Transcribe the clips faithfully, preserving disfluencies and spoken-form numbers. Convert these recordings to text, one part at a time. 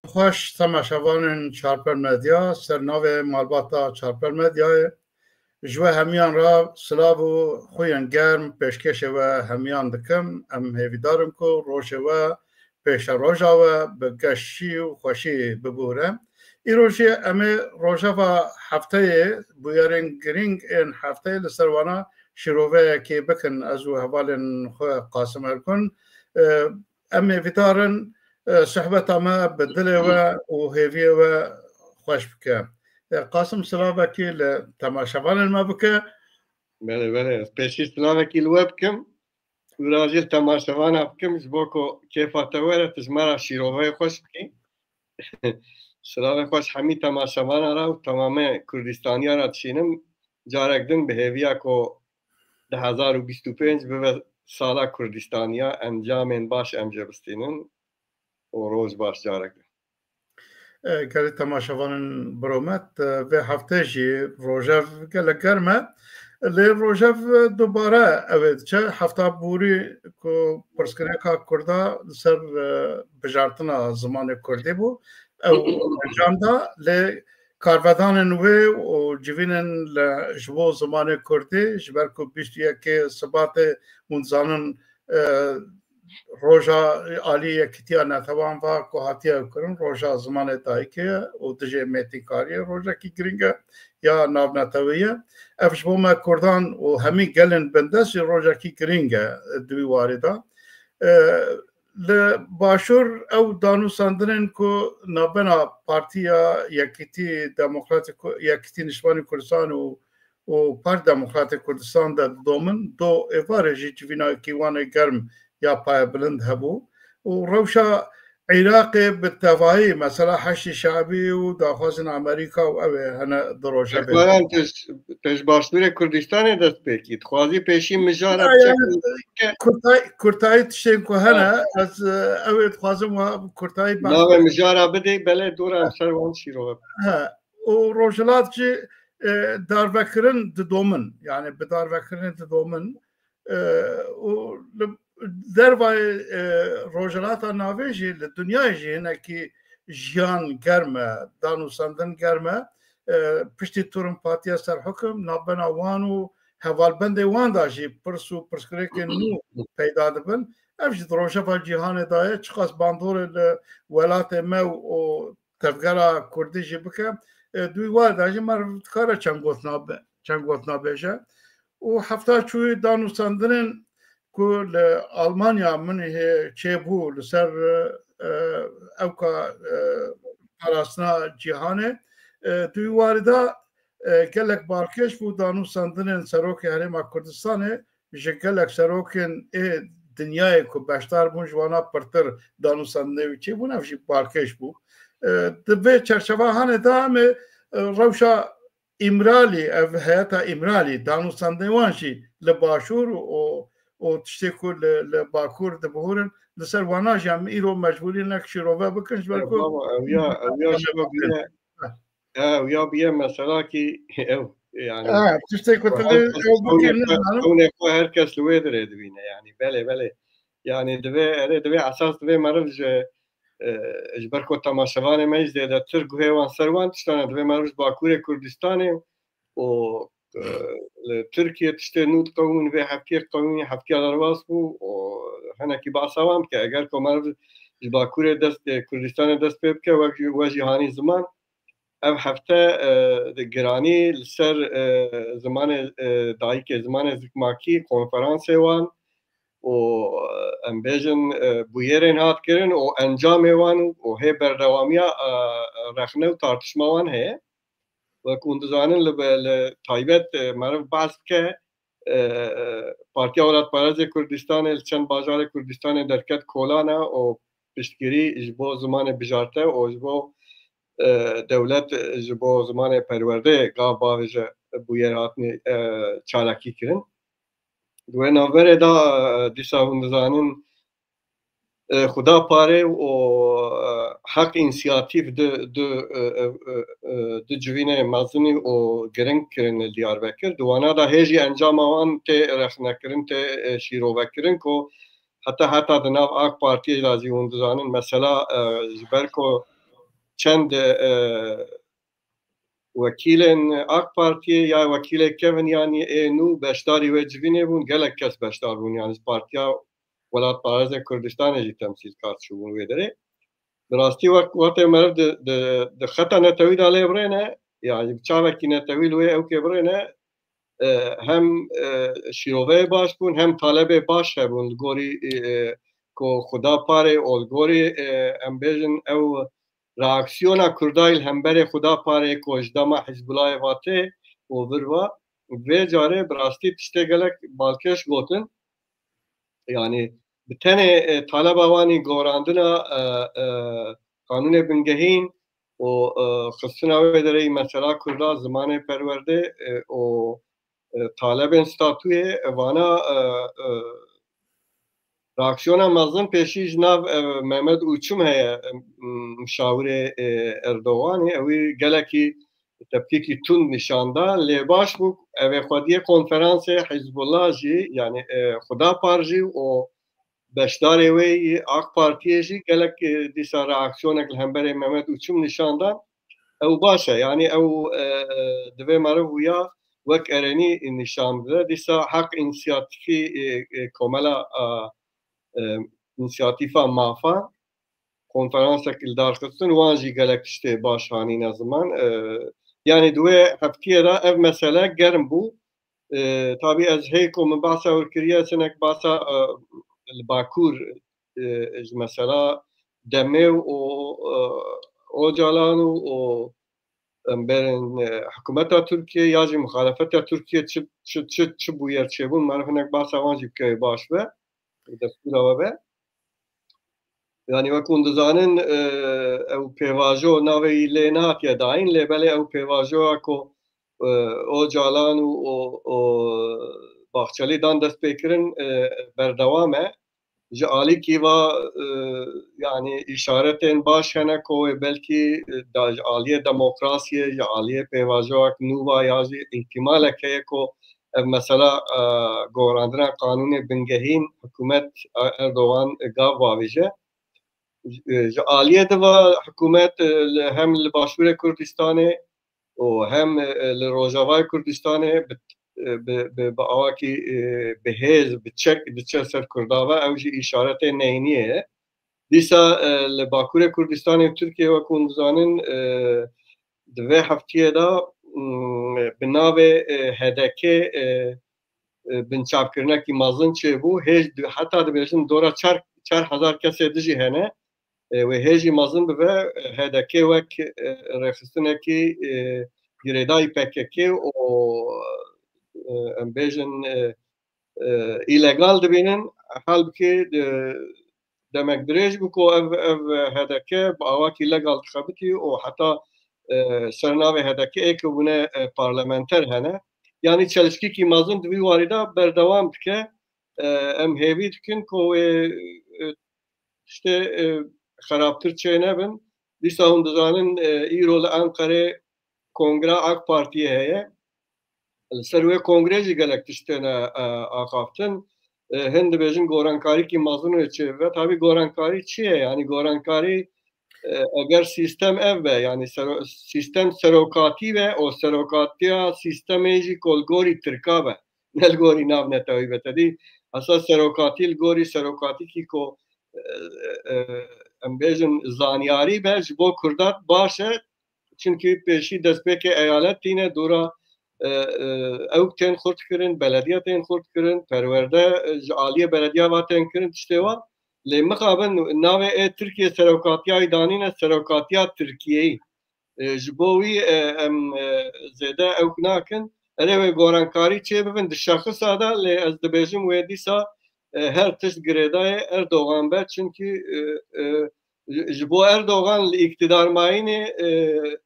Xweş temaşevanên Çarper Medya, ser navê malbata Çarper Medyayê ji we hemiyan re silav û xuyên germ pêşkêşê we hemiyan dikim. Em hêvîdar in ku rojê we pêşeroja we bi geşî û xweşî bibûre. Îro jî em ê rojeva hefteyê bûyerên girîng ên hefteyê li ser wana şîroveyekê bikin. Ez û hevalên xwe Qasim Ergun, e, em ê vidarin, e, sohbeta me bi dilê we û hêviyê we xweş bike. E, Qasim, silavekî li temaşevanên me bike. Belê, belê. Ez pêşî silavekî li we bikim. Û razî li temaşevana bikim, ji bo ku kêfa te were, tu ji me re şîroveyê xweş bikî. Silavê xweş hemî temaşevana re û temamê Kurdistaniya re dişînim. Carek din bi hêviya ku du hezar û bîst û pênc bibe sala Kurdistaniya, encamên baş em jê bistînin û roj baş carek din. E, gelê temaşevanên biromet, e, vê heftê jî rojev gelek germ e. Lê rojev, e, dubare ew ê diçe. Hefta borî ku pirsgirêka Kurda li ser, e, bijartina zimanê Kurdî bû, ew encam da, lê karvedanên wê û civînên li, ji bo zimanê Kurdî, ji ber ku bîst û yekê Sibatê, hûn dizanin, e, roja alî Yekîtiya Netewan va ku hatiye kirin, roja zimanê dayikê ye û dijê mêtîkariyê rojekî girîng e ya navnetewî ye. Ev ji bo me Kurdan û hemî gelên bindest jî rojekî girîng e di wî warî de. E, li Başûr ew danûsandinên ku navbena Partiya Yekîtî Demokratîk, Yekîtî Niştimanî Kurdistan û û Parti Demokratê Kurdistan de didomin, do êvarê jî civînakî wan ê germ ya payebilind hebû û rewşa Iraqê bi tevayî, mesela Heşdî Şeibî û daxwazên Amerîka û ew ê hene di rojevê. Erdogan, tu ji, tu ji Başûrê Kurdistanê dest pê kî. Dixwazî pêşî mijara Ya, biçe yani, kurtay-, kurtayî tiştên ku hene, Ha. ez, e, ew ê dixwazim wa kurtayî behs Navê bikim. Mijara bidê, belê dora em ser wan şîrove bikin. He. Û Rojhilat jî, e, darvekirin didomin. Yani bi darvekirinê didomin. E, û li dervayê, e, Rojhilata Navê jî li dinyayê jî hinekî jiyan germ e, danûsandin germ e. E, piştî Turim Patiya ser hukim, navbena wan û hevalbendê wan de jî pirs û pirsgirêkên nû peyda dibin. Ev jî di rojeva cîhanê de ye. Çiqas bandorê li welatê me û tevgera Kurdî jî bike, e, di wî warê de jî meriv dikare çend gotina be-, çend gotina bêje. Û hefta çûyî danûsandinên ku li Almanya min hê çêbû li ser, e, ewka, e, parastina cîhanê, e, di wî warî de, e, gelek balkêş bû danûsandinên Serokê Herêma Kurdistanê ji gelek serokên ê dinyayê ku beşdar bûn ji wana pirtir danûsandinê wî çêbûn, ev jî balkêş bû. E, di vê çerçeva hanê de em ê, e, rewşa Îmralî, ev heyeta Îmralî, danûstandê wan jî li Başûr û, û tiştê ku li, li Bakur dibihurin, li ser wana jî em îro mecbûrî nek şîrove bikin, ji ber ku Ew ya, ew ya ji bo bîne. Heh. Ew ya bûye mesela kî ew, yani, Ha, tiştê ku tu ew lê kes, ew bûkê ew ne, nizanim. Ew ne xwe her kes li wê dirê dibîne, yani, belê, belê. Yani, divê, erê, divê esas divê meriv ji, e, ji ber ku temaşevanê me jî zêdetir guhê wan ser wan tiştan e, divê meriv ji Bakurê Kurdistanê û, e, li Tirkiye tiştê nû diqewimîn, vê heftiyê qewimî, heftiya derbas bû û hinekî behsa wan bike. Eger ku meriv ji Bakurê dest, e, Kurdistanê dest pê bike, wek jî, we jî hanî ziman, ev hefte, e, di giranî li ser, e, zimanê, e, dayikê, zimanê zikmakî, konferansê wan û, e, em bêjin, e, bûyerên hat kirin û encamê wan û hê berdewamiya, e, rexne û tartişma wan heye. Wek hûn dizanin, li, li taybet, e, meriv behs bike, e, Partiya Welatparêzê Kurdistanê li çend bajarê Kurdistanê derket kolana û piştgirî ji bo zimanê bijarte û ji bo, e, dewlet, e, ji bo zimanê perwerdeyê gav bavêje bûyer hatine, e, çalakî kirin. Di wê navberê de, e, dîsa hûn dizanin, e, Xuda Parê û, e, Heq Însiyatîf du, du, e, e, e, e, du civînê mezin û giring kirin li Diyarbekir. Di wana de hê jî encama wan tê rexnekirin, tê, e, şîrovekirin ku heta, heta di nav AK Partiyê de jî hûn dizanin, mesela, e, ji ber ku çend e, wekîlên AK Partiyê ya wekîlê Kevin yanî ê nû beşdarî wê civînê bûn, gelek kes beşdar bûn, yanî Partiya Welatparêzê Kurdistanê jî temsîlkar çûbûn wê derê. Bi rastî wek wextê meriv di, di, di xeta netewî de lê birêne, yanî bi çavekî netewî li wê ewkê birêne, e, hem e, şîroveyê baş bûn, hem talebê baş hebûn li gorî e, ku Xuda Parê û li gorî e, em bêjin ew reaksiyona Kurda li hemberê Xuda Parê ku ji dema Hizbulayê va tê û vir va, vê carê bi rastî tiştê gelek balkêş gotin. Yanî bi tenê e, taleba wanî gorandina e, e, qanûnê bingehîn û e, xistina wê derê mesela Kurda, zimanê perwerdê e, û e, talebên statuyê, e, vana e, e, reaksiyona mezin pêşî ji nav e, Mehmet Uçum heye, e, m-, muşawirê e, Erdoganê, ewî gelekî tepkîkî tund nîşan da. Lê baş bû, ev ê xwediyê konferansê Hizbullah jî, yanî e, Xuda Par jî û beşdarê wê yî AK Partiyê jî gelek e, dîsa reaksiyonek li hemberê Mehmet Uçum nîşan dan. Ew baş e, yanî ew e, e, divê meriv wiya wek erênî nîşan bide. Dîsa Heq Însiyatîfî e, e, Komela e, e, Însiyatîfa Mafa konferansek li dar xistin, wan jî gelek tiştê baş hanîne ziman. E, yanî di wê heftiyê de ev mesele germ bû. E, tabî ez hê ku min behsa wir kiriye, sinek behsa e, li Bakur e, ji mesela Demê û e, Ocalan û, û em berên e, hikûmeta Tirkiye ya jî muxalefeta Tirkiye çi, çi, çi, çi bûyer çêbûn, meriv hinek behsa wan jî bike baş be, destûra we be. Yanî wek hûn dizanin, e, ew pêvajo navê wî lê nehatiye dayîn, lê belê ew pêvajoya ku e, Ocalan û, û, û Baxçelî dan destpêkirin e, berdewam e. Ji alîkî va e, yanî îşaretên baş hene ku wê belkî e, da, ji aliyê demokrasiyê, ji aliyê pêvajoyek nû va ya jî îhtimalek heye ku ev mesela e, gorandina qanûnê bingehîn hikûmet e, Erdogan gav bavêje. Ji, ji aliyê diva hikûmet e, li, hem li Başûrê Kurdistanê û hem e, li Rojavayê Kurdistanê bi, e, bi, bi, bi awakî e, bi hêz, bi çek diçe ser Kurda ve, ew jî îşaretê neyîniyê ye. Dîsa e, li Bakurê Kurdistanê û Tirkiyê, wek hûn dizanin, e, di vê heftiyê de m, bi navê e, H D K e, e, binçavkirinekî mezin çêbû. Hêj di, heta dibêjin dora çar, çar hezar kesê dijî hene. E, wê hêjî mezin bibe, e, H D K wek e, rêxistinekî e, girêdayî P K K û e, em bêjin e, e, îlegal dibînin. Halbikî e, demek dirêj bû ku ev, ev H D K bi awakî legal dixebitî û heta e, ser navê H D K ê ku bûne e, parlamenter hene. Yanî çelişkîkî mezin di vî warî de berdewam dike. E, em hêvî dikin ku wê e, tiştê e, xerabtir çê nebin. Dîsa hûn dizanin e, îro li Enqerê kongra AK Partiyê heye. Li ser wê kongrê jî gelek tişt têne e, axaftin. E, hin dibêjin gorankarîkî mezin wê çêbibe. Tabî gorankarî çi ye? Yanî gorankarî e, eger sîstem ev be, yanî sero-, sîstem serokatî be, o serokatiya sîstemê jî ku li gorî Tirka be, ne li gorî navnetewî be. Tedî esas serokatî li gorî serokatîkî ku e, e, em bêjin zanyarî be, ji bo Kurdan baş e. Çimkî pêşî destpêkê eyalet tîne dora e, e, ewk tên xurt kirin, belediye tên xurt kirin, perwerde e, ji aliyê belediya va tên kirin, tiştê wa. Lê mixabin navê ê Tirkiye serokatiya wî danîne serokatiya Tirkiyeyî. E, ji bo wî e, em e, zêde ewk nakin. Erê wê gorankarî çê bibin di şexisa de, lê ez dibêjim wê dîsa e, her tişt girêdayê Erdogan be, çimkî e, e, ji, ji bo Erdogan li îktidar mayînê e,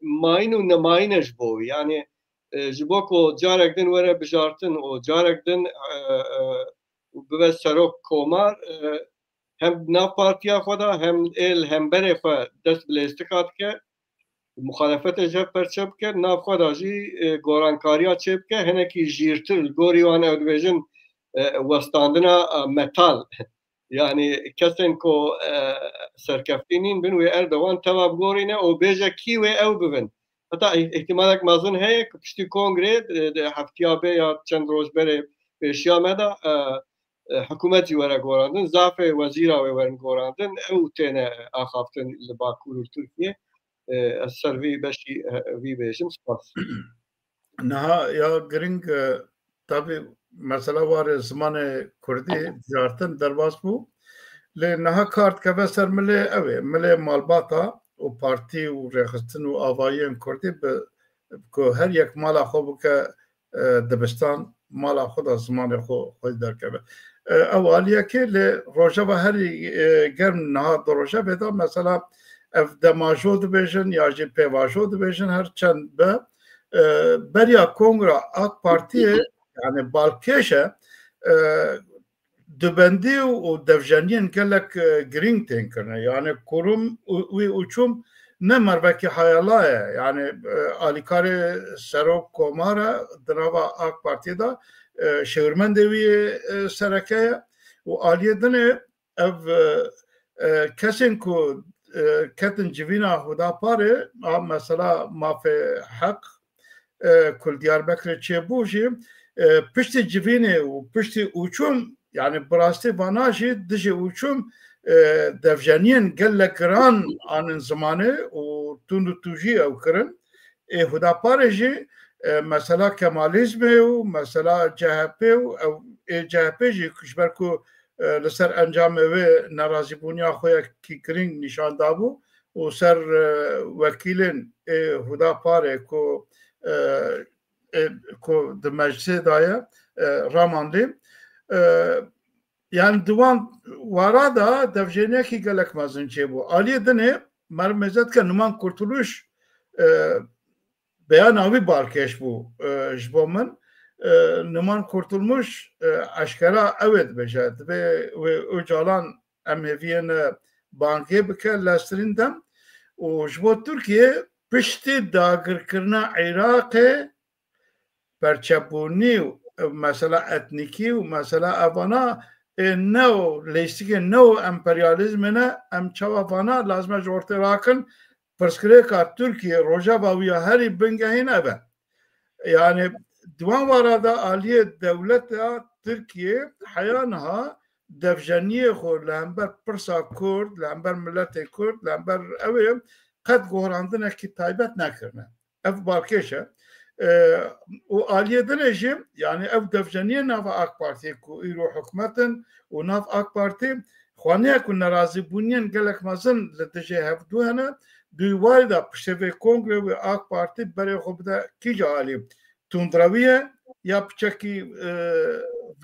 mayîn û nemayîn e ji bo wî. Yanî e, ji bo ku carek din were bijartin û carek din e, e, bibe serok komar, e, hem nav partiya xwe de hem ê li hemberê xwe dest bi lêstika dike, muxalefetê ji hev perçe bike, nav xwe de jî e, gorankariya çê bike, hinekî jîrtir li gorî wan ew dibêjin e, westandina e, metal. Yani kesên ku e, serkeftî nîn bin wê Erdogan teva bigorîne û bêje kî wê ew bibin. Heta îh- îhtimalek mezin heye ku piştî kongrê di, di heftiya bê ya çend roj berê pêşiya me de e, e, hikûmet jî were gorandin, zafê wezîra wê werin gorandin, ew têne axaftin li Bakur û Tirkiye. E, ez ser vî beşî e, vî bêjim. Spas. Niha ya giring e, tabî mesela warê zimanê kurdî dijartin derbas bû. Lê niha kar dikeve ser milê ew ê, milê malbata û partî û rêxistin û avayiyên kurdî bi ku her yek mala xwe bike e, dibistan, mala xwe de zimanê xwe xwe derkeve. E, ew aliyekê lê rojeva herî e, germ niha di rojevê de mesela ev demajo dibêjin ya jî pêvajo dibêjin her çend be e, beriya kongra AK Partiyê yani balkêş e e, dubendî û devjeniyên gelek e, girîng tên kirine. Yani kurum û wî uçum ne mervekî hayala ye. Yani e, alîkarê serok komar e, di nava AK Partiyê de e, şêwirmendê wî e, sereke ye. Û aliyê dinê ev e, e, kesên ku e, ketin civîna Hudaparê, a mesela mafê heq, e, ku li Diyarbekirê çêbû jî e, piştî civînê û piştî uçûn, yani bi rastî vana jî dijî uçûn e, devjeniyên gelek giran anin zimanê û tund û tûjî ew kirin. Ê Hudaparê jî e, mesela Kemalîzmê û mesela C H P û ew ê C H P jî ji ber ku e, li ser encamê wê nerazîbûniya xwe yekî girîng nîşan dabû û ser e, wekîlên ê Hudaparê ku e, ê, ku di meclisê de ye e, ramandî. E, yani di wan wara de devjêniyekî gelek mezin çêbû. Aliyê dinê mer mêze dike Numan Kurtuluş e, beyana wî balkêş bû e, ji bo min. E, Numan Kurtulmuş e, eşkera ew ê dibêje, dibê wê Ocalan em hêviyê ne bangê bike lestrîn dem û ji bo Tirkiye piştî dagirkirina Iraqê perçebûnî û mesela etnîkî û mesela evana ê ne û lêstikê ne û emperyalîzmê ne em çawa vana lazim e ji ortê rakin. Pirsgirêka Tirkiye rojeva wî ya herî bingehîn ev e. Yani di wan wara de aliyê dewleta Tirkiye heya niha devjeniyê xwe li hember pirsa Kurd, li hember miletê Kurd, li hember ew ê qet gohrandinekî taybet nekirine. Ev balkêş e. E, û aliyê dinê jî, yani ev devjeniyê nava AK Partiyê ku îro hikûmet in û nav AK Partî xwaniye ku nerazîbûniyên gelek mezin li dijê hevdû hene, dûywarî de piştê vê kongrê wê AK Partî berê xwe bide kîja alî? Tundrewî ye ya piçekî e,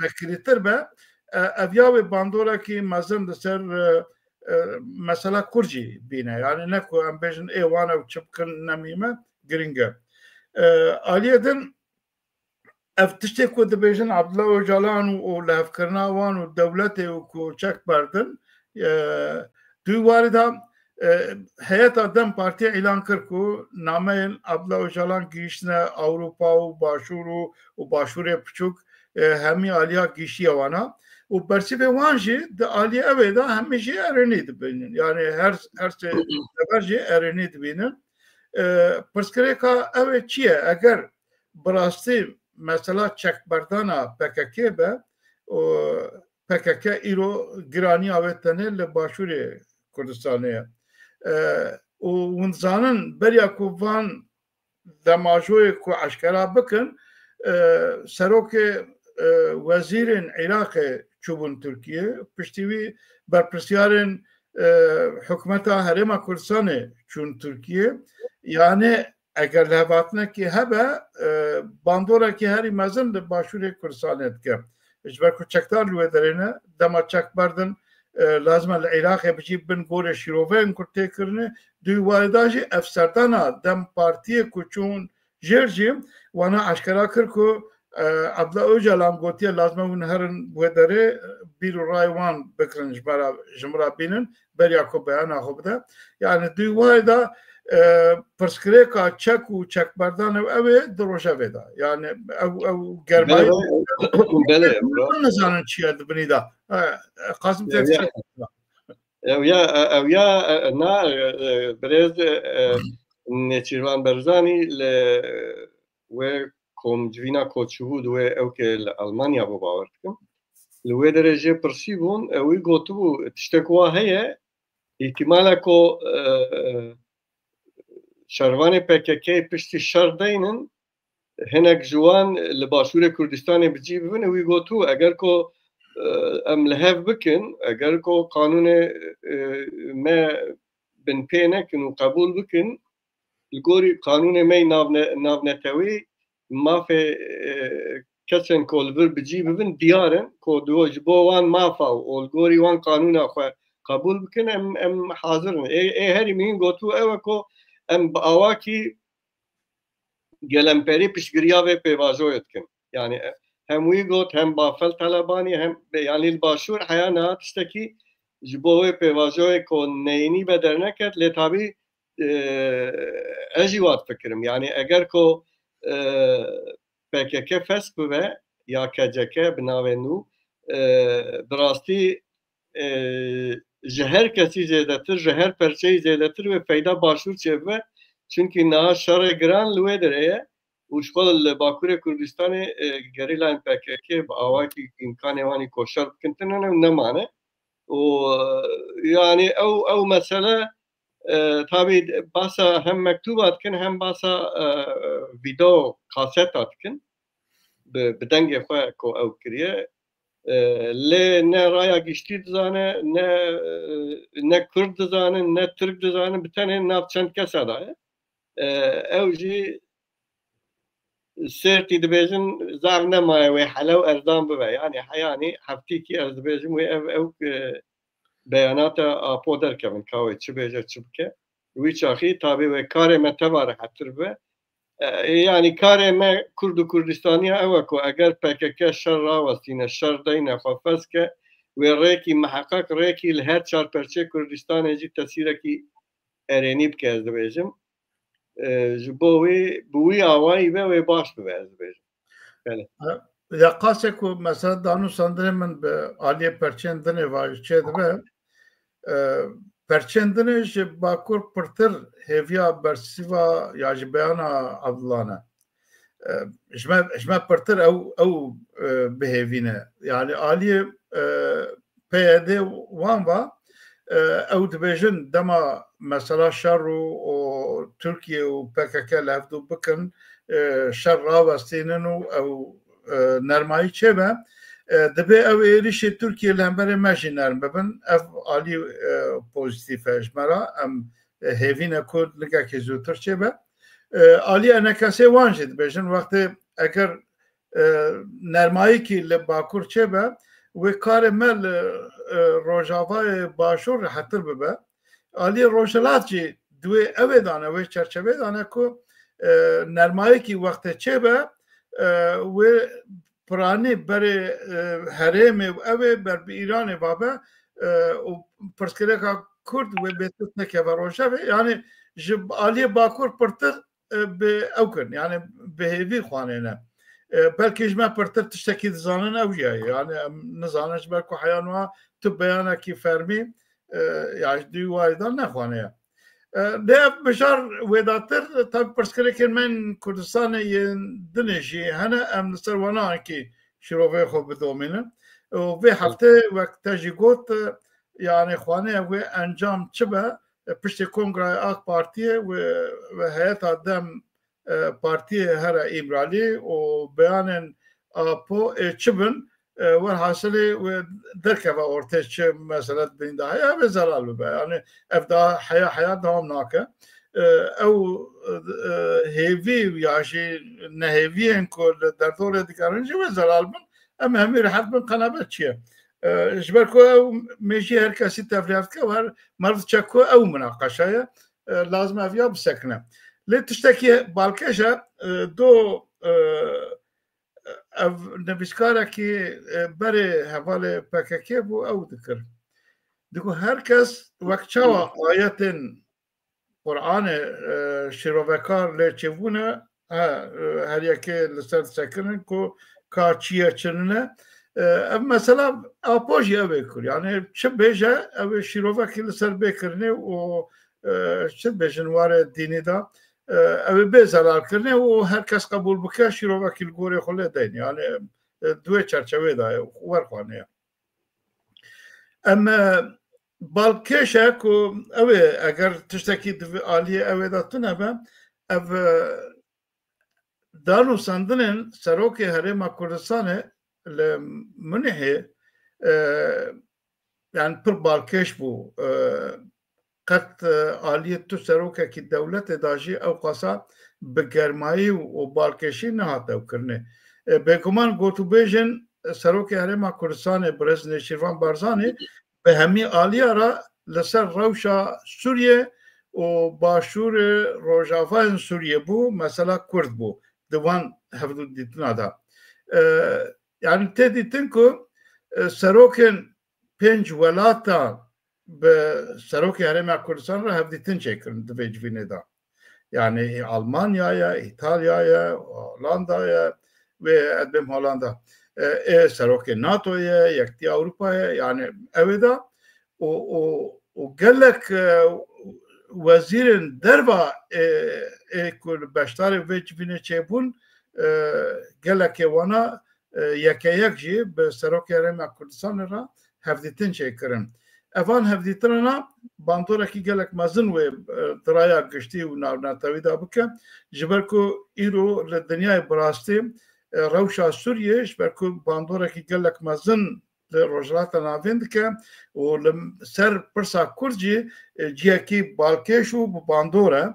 vekirîtir be? E, ev ya wê bandorekî mezin li ser e, e, mesela Kurd jî bîne. Yani ne ku em bêjin ê wan ew çi bikin ne mîme, giring e. E, aliyê din ev tiştê ku dibêjin Abdullah Ocalan û, û lihevkirina wan û dewletê û ku çek berdin, e, dû warî de e, heyeta DEM Partiyê îlan kir ku nameyên Abdullah Ocalan gihîştine Ewropa û Başûr û, û Başûrê Piçûk e, hemî aliya gihîştiye wana. Û bersîvê wan jî di aliyê ew ê de hemî jî erênî dibînin. Yani her, her sê sefer jî erênî dibînin. E, pirsgirêka ew ê çi ye? Eger bi rastî mesela çekberdana P K K be û P K K îro giraniya wê tenê li Başûrê Kurdistanê ye. E, û hûn dizanin beriya ku van demajoyê ku eşkera bikin, e, serokê e, wezîrên Iraqê çûbûn Tirkiye, piştî wî berpirsiyarên e, hikûmeta Herêma Kurdistanê çûn Tirkiye. Yani eger lihevhatinekî hebe, e, bandorekî herî mezin li Başûrê Kurdistanê dike. Ji ber ku çekdar li wê derê ne, dema çek berdin, e, lazim e li Iraqê bijî bin gorê şîroveyên ku tê kirinê, dû warê de jî ev serdana DEM Partiyê ku çûn jêr jî wana eşkera kir ku e, Abdullah Ocalan gotiye lazim e hûn herin wê derê, e, bîr û rayê wan bikirin ji me re, ji min re bînin, beriya ku beyana xwe bide. Yani dû warê de e, pirsgirêka çek û çekberdan ew, ew ê di rojevê de. Yani ew, ew germayî Belê, belê, bro. Nizanin çi ye di binî de. E, Qasim Ya, te ya. Ew ya, ew ya, e, na, e, e, birêz, e, e, Nêçîrvan Barzanî li wê kom-, civîna ku çûbû di wê ewkê li Almanya bû, bawer dikim. Li wê derê jê pirsî bûn, e, wî gotibû, tiştek wa heye, îhtimale ku, e, e, şervanê P K K piştî şer deynin, hinek ji wan li Başûrê Kurdistanê bi cî bibin, wî gotibû, eger ku, e, em li hev bikin, eger ku qanûnê, e, me binpê nekin û qebûl bikin, li gorî qanûnê me yê navne-, navnetewî mafê, e, kesên ku li vir bi cî bibin diyar in, ku di-, ji bo wan mafa û li gorî wan qanûna xwe qebûl bikin, em, em hazir in. Ê, ê herî mihîm gotibû ew e ku em bi awakî gelemperî piştgiriya vê pêvajoyê dikin. Yani, e, hem wî got, hem Bafel Telebanî, hem, yani li Başûr heya niha tiştekî ji bo wê pêvajoyê ku neyînî be derneket, lê tabî, e, ez jî wa difikirim. Yani eger ku, e, P K K fesk bibe ya K C K bi navê nû, e, bi rastî, e, ji her kesî zêdetir, ji her perçeyî zêdetir wê feyda Başûr çêbibe. Çimkî niha şerê giran li wê derê ye û ji xwe li Bakurê Kurdistanê, e, gerîlayên P K K bi awakî îmkanê wan î ku şer bikin tune ne û nemane. Û, e, yani ew, ew mesele, e, tabî bahsa hem mektûba dikin hem bahsa, e, vîdeo kaseta dikin. Bi, bi dengê xwe ku ew kiriye. E, lê ne raya giştî dizane, ne, e, ne Kurd dizanin, ne Tirk dizanin, bi tenê nav çend kesa de ye. E, ew jî sertî dibêjin, zaf nemaye wê hele û erzan bibe. Yani heyanî heftîkî ez dibêjim wê ev, ew, e, beyanata Apo derkevin, ka wê çi bêje, çi bike. Wî çaxî tabî wê karê me teva rehettir bibe. E, yani karê me Kurd û Kurdistaniya ew e ku eger P K K şer rawestîne, şer deyne xwe ferz ke, wê rêkî miheqeq, rêkî li her çar perçê Kurdistanê jî tesîrekî erênî bike, ez dibêjim. E, ji bo wî, bi wî awayî be wê baş bibe, ez dibêjim. Belê. Ya qasê ku mesela danûsandinê min bi aliyê perçên dinê ve çê dibe, e, perçên dinê ji Bakur pirtir hêviya bersîva ya ji beyana Abdullah ne. E, ji me, ji me pirtir ew, ew, e, bi hêvî ne. Yani aliyê, e, P Y D wan va, e, ew dibêjin dema mesela şer û, û Tirkiye û P K K li hevdû bikin, e, şer rawestînin û ew, e, nermayî çêbe, e, dibê ew êrişê Tirkiye li hemberê me jî nerm bibin. Ev alî, e, pozîtîf e ji me re. Em, e, hêvî ne ku ligekê zûtir çêbe. E, alî enekesê wan jî dibêjin, wextê eger e, nermayîkî li Bakur çêbe, wê karê me li, e, Rojavayê Başûr rehetir bibe. Aliyê Rojhilat jî di wê ewê dane, wê çerçevê dane ku, e, nermayîkî wextê çêbe, e, wê piranî berê, e, herêmê û ew ê ber bi Îranê vabe, e, û pirsgirêka Kurd wê bêtir nekeve rojevê. Yani ji aliyê Bakur pirtir e, bi ew kirin. Yani bi hêvî xwanê ne. E, belkî ji me pirtir tiştekî dizanin ew jî ye. Yani em nizanin ji ber ku heya niha tu beyanekî fermî, e, ya ji dû warê de nexwaniye. E, lê ev mijar wêdatir, tabi pirsgirêkên me yên Kurdistanê yên dinê jî hene, em li ser wana ankî şîrovê xwe bidomînin. Û vê heftê wek te jî got, e, yani xwanê wê encam çi be, e, piştê Kongraya AK Partiyê wê, wê heyeta DEM, e, Partiyê here Îmralî û beyanên Apo ê çi bin, e, werhasilê wê derkeve ortê çi mesele di bin de heye, ev ê zelal bibe. Yani ev daha heya heya dewam nake. E, ew, e, hêvî ya jî nehêviyên ku li derdorê digerin jî wê zelal bin. Em hemî rehet bin, qenabet çi ye? E, ji ber ku ew mêjî her kesî tevlihev dike, her meriv diçe ku ew minaqeşe ye. E, lazim ev ya bisekine. Lê tiştekî balkêş e, e, do, e, ev nivîskarekî, e, berê hevalê P K K bû, ew dikir. Digo her kes wek çawa ayetên Qur'anê, e, şîrovekar lê çêbûne, he, e, her yekê li ser disekinin ku ka çi ye, çi nine. E, ev mesela apo jî ew ê kir. Yani çi bêje, ew ê şîrovekî li ser bê kirinê û, e, çi dibêjin warê dînî de, e, ew ê bê zelal kirinê û her kes qebûl bike, şîrovekî li gorê xwe lê deyn. Yani, e, di wê çerçevê de ye, werxwe heye. Em, e, balkêş e ku ew ê, eger tiştekî di vê aliyê ew ê de tune be, ev, e, danûsandinên serokê Herêma Kurdistanê li Munihê, e, yani pir balkêş bû. E, qet, e, aliyê tu serokekî dewletê de jî ew qasa bi germayî û, û balkêşî nehate ew kirinê. E, bêguman gotûbêjên serokê Herêma Kurdistanê birêz Nêçîrvan Barzanî bi hemî aliya re li ser rewşa Sûriyê û başûrê rojavayên Sûriyê bû, mesela Kurd bû di wan hevdû dîtina de. E, yani tê dîtin ku, e, serokên pênc welata bi serokê Herêma Kurdistan re hevdîtin çêkirin di vê civînê de. Yani Almanya ye, Îtalya ye, Hollanda ye, wê ez bêm Hollanda. E, ê serokê NATO ye, Yektiya Ewropa ye, yani ew ê de û, û, û gelek, e, wezîrên derva ê, ê ku li beşdarê vê civînê çêbûn, e, gelekê wana, e, yeke yek jî bi serokê Herêma Kurdistanê re hevdîtin çêkirin. Evan hevdîtinana bandorekî gelek mezin wê, e, di raya giştî û navnetewî de bike, ji ber ku îro li dinyayê bi rastî, e, rewşa Sûriyê ji ber ku bandorekî gelek mezin li Rojhilata Navîn dike û li ser pirsa Kurd jî, e, cihekî balkêş û bi bandor e.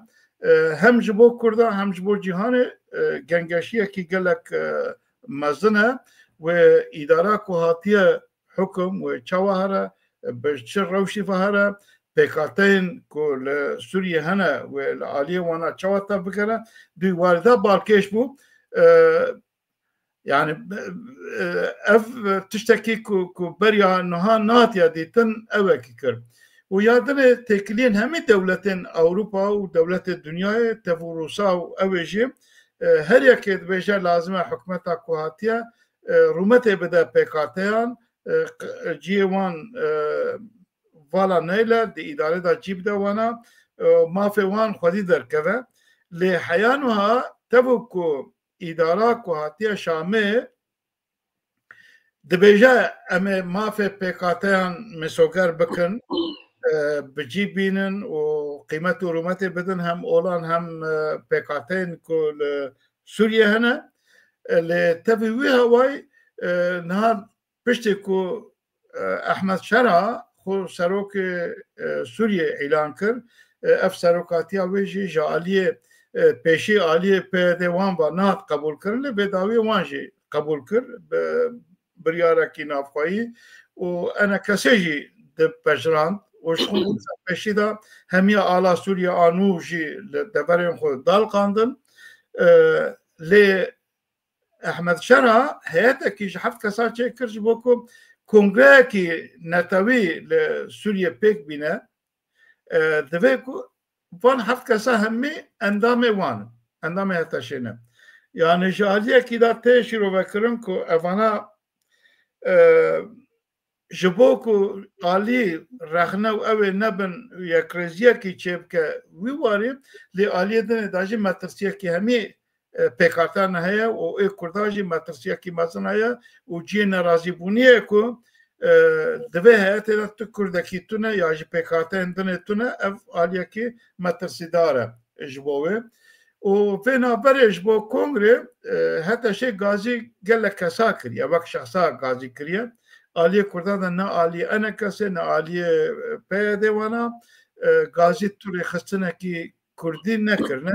E, hem ji bo Kurda hem ji bo cîhanê, e, gengeşiyekî gelek, e, mezin e. Wê îdara ku hatiye hukum wê çawa here, e, bi çi rewşî ve here, pêkhateyên ku li Sûriyê hene wê li aliyê wana çawa tevbigere, di warî de balkêş bû. E, Yani, e, ev tiştekî ku, ku beriya niha nehatiye dîtin, ew wekî kir. Û ya dinê têkiliyên hemî dewletên Ewropa û dewletê dinyayê, tev û Rûsa û ew ê jî, e, her yekê dibêje lazim e hikûmeta ku hatiye, e, rûmetê bide pêkhateyan, e, q-, cihê wan, e, vala neyle, di îdarê de cî bide wana, e, mafê wan xwedî derkeve. Lê heya niha tev ku îdara ku hatiye Şamê dibêje, em ê mafê pêkhateyan misoger bikin, e, bi cî bînin û qîmet û rûmetê bidin hem olan hem, e, pêkhateyên ku li Sûriyê hene. E, lê tevî wî hewayî, e, niha piştî ku, e, Ehmed Şera xwe serokê, e, Sûriyê îlan kir, e, ev serokatiya wê jî ji aliyê, e, pêşî aliyê P Y D wan ve nehat qebûlkirin, lê bêdawiyê wan jî qebûl kir bi biryarekî navxweyî û E N K S jî dipejirand û ji xwe pêşî de hemiya ala Sûriye a nû jî li deverên xwe daliqandin. E, lê Ehmed Şera heyetekî ji heft kesa çêkir ji bo ku kongreyekî netewî li Sûriyê pêk bîne. E, divê ku van heft kesa hemî endamê wan in, endamê H T Ş'ê ne. Yani ji aliyekî de tê şîrovekirin ku evana, e, ji bo ku alî rexne û ew ê nebin yekrêziyekî çêbike wî warî, lê aliyê din ê de jî metirsiyekî hemî, e, pêkhateyan heye û ê Kurdan jî metirsiyekî mezin heye û cihê nerazîbûniyê ku, e, di vê heyetê de tu Kurdekî tune ya jî pêkhateyên din ê tune, ev aliyekî metirsîdar e ji bo wê. Û vê navberê ji bo kongrê, e, H T Ş gazî gelek kesa kiriye, wek şexsa gazî kiriye. Aliyê Kurdan de ne aliyê E N K S'ê, ne aliyê, e, P Y D wana, e, gazî tu rêxistinekî Kurdî nekirine.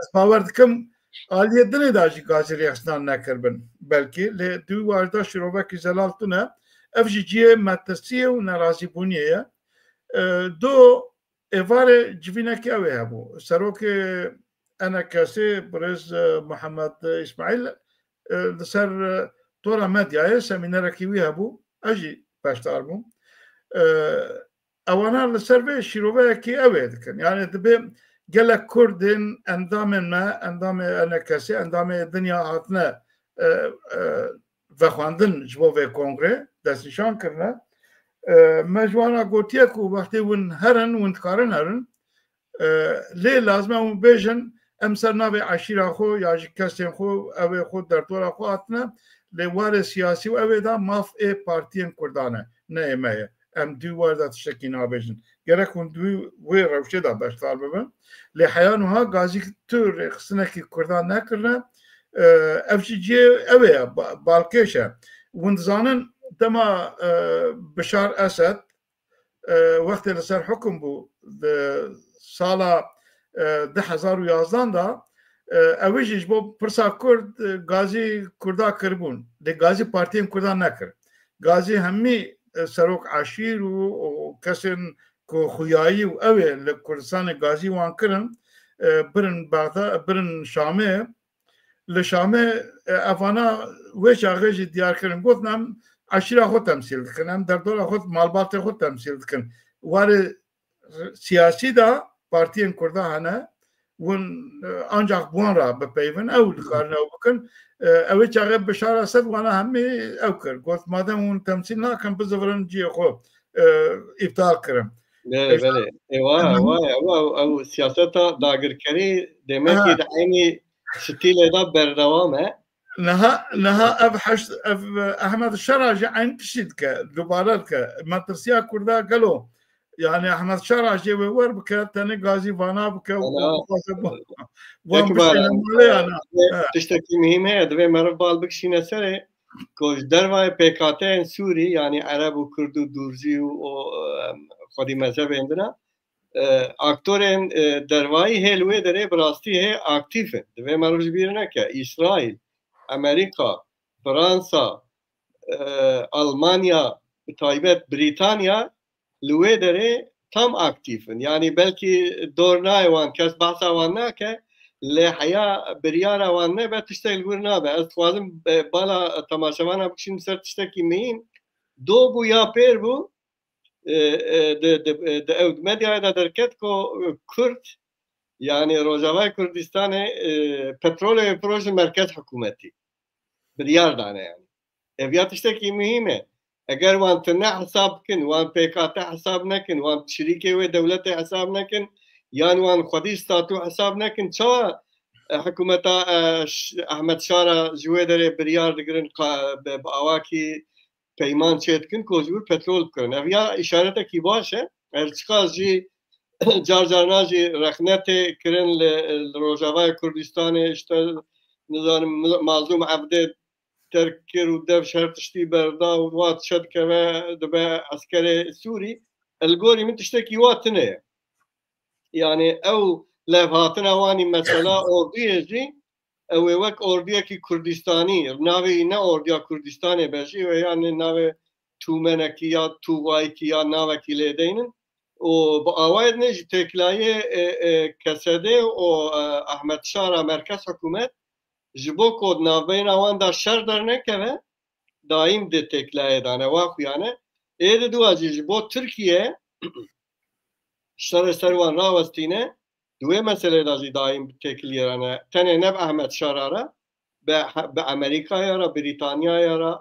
Ez bawer dikim aliyê dinê de jî gazî rêxistan nekiribin belkî. Lê di wî warî de şîrovekî zelal tune. Ev jî cihê metirsiyê û nerazîbûniyê ye. E, do êvarê civînekî ew ê hebû. Serokê E N K S'ê birêz, e, Muhammed Îsmaîl, e, li ser, e, tora medyayê semînerekî wî hebû. Ez jî beşdar bûm. E, ewana li ser vê şîroveyekî ew ê dikin. Yani dibê gelek Kurd ên endamên me, endamê E N K S'ê, endamê dinya hatine, e, e, vexwendin ji bo vê kongrê, destnîşan kirine. E, me ji wan re gotiye ku wextê hûn herin, hûn dikarin herin. E, lê lazim e hûn bêjin, em ser navê eşîra xwe ya ji kesên xwe, ew ê xwe, derdora xwe hatine, lê warê siyasî û ew ê de maf ê partiyên Kurdan e, ne ê me ye. Em di war de tiştekî nabêjin. Gerek hûn di wê rewşê de beşdar bibin. Lê heya niha gazî tu rêxistinekî Kurdan nekirine. E, ev jî cihê ew ê ye, ba-, balkêş e. Hûn dizanin dema, e, Bişar Esed, e, wextê li ser hukum bû, di sala, e, du hezar û yazdan de, e, ew jî ji bo pirsa Kurd, e, gazî Kurda kiribûn. Lê gazî partiyên Kurdan nekir. Gazî hemî, e, serok eşîr û, û kesên ku xuyayî û ew ê li Kurdistanê gazî wan kirin, e, birin Bexda, birin Şamê. Li Şamê, e, evana wê çaxê jî diyar kirin. Gotin, em eşîra xwe temsîl dikin, em derdora xwe, malbatê xwe temsîl dikin. Warê siyasî de partiyên Kurda hene, hûn, e, ancak bi wan re bipeyivin, ew dikarin ew bikin. E, ew ê çaxê Bişar Esed wana hemî ew kir. Got, madem hûn temsîl nakin, bizivirin cihê xwe, e, îptal kirin. Belê, belê. Ê, wa, wa, ew, ew, ew siyaseta dagirkerî demekî di eynî stîlê de berdewam e. Niha, niha ev heşt, ev, e, Ehmed Şera jî eyn tiştî dike, dubare dike. Metirsiya Kurda gelo. Yani Ehmed Şera jê wê wer bike, tenê gazî vana bike û Ana, bixwaze wan bişêne malê ya na. He. Tiştekî muhîm heye, divê meriv bal bikişîne serê, ku ji dervayê P K T'yên Sûrî, yani Ereb û Kurd û Durzî û o, em, xwedî mezhebên din a, e, aktorên, e, dervayî hê li wê derê bi rastî hê aktîf in. Divê meriv ji bîr neke. Îsraîl, Amerîka, Fransa, e, Almanya, bi taybet Brîtanya li wê derê tam aktîf in. Yani belkî dor nayê wan, kes behsa wan nake, lê heya biryara wan nebe, tiştek li wir nabe. Ez dixwazim, e, bala temaşevana bikişînim ser tiştekî mihîm. Do bû ya pêr bû, e, e, di, di, e, di ew medyaya de derket ku, e, Kurd, yani Rojavayê Kurdistanê, e, petrolê wê firoşin merkez hikûmetî. Biryar dane yani. Ev ya tiştekî muhîm e. Eger wan tune hesab bikin, wan P K T hesab nekin, wan şirîkê wê dewletê hesab nekin, yan wan xwedî statû hesab nekin, çawa, e, hikûmeta, e, Ş-, Ehmed Şara ji wê derê biryar digirin, qa-, bi, bi awakî peyman çêdikin ku ji wir petrol bikirin. Ev ya îşaretekî baş e. Her çiqas jî car carna jî rexne tê kirin li, li Rojavayê Kurdistanê, işte, nizanim, Mazlûm Evdê terk kir û dev ji her tiştî berda û wa çe dikeve, dibe eskerê Sûrî. Li gorî min tiştekî wa tune ye. Yani ew levhatina wanî mesela orduyê jî, ew ê wek orduyekî Kurdistanî, navê wî ne Orduya Kurdistanê be jî, wê yanî navê tûmenekî ya tûvayikî ya navekî lê deynin. Û bi awayê din jî têkilayê, e, e, K S D û, e, Ehmed Şara merkez hikûmet ji bo ku di navbeyna wan de şer dernekeve, daîm di têkilayê de ne, wa xuya ne. Ê di dua jî ji bo Tirkiye şerê ser wan rawestîne, di wê meselê de jî daîm têkiliyê re ne. Tenê ne bi Ehmed Şara re, bi, bi Amerîkaya re, Brîtanyaya re.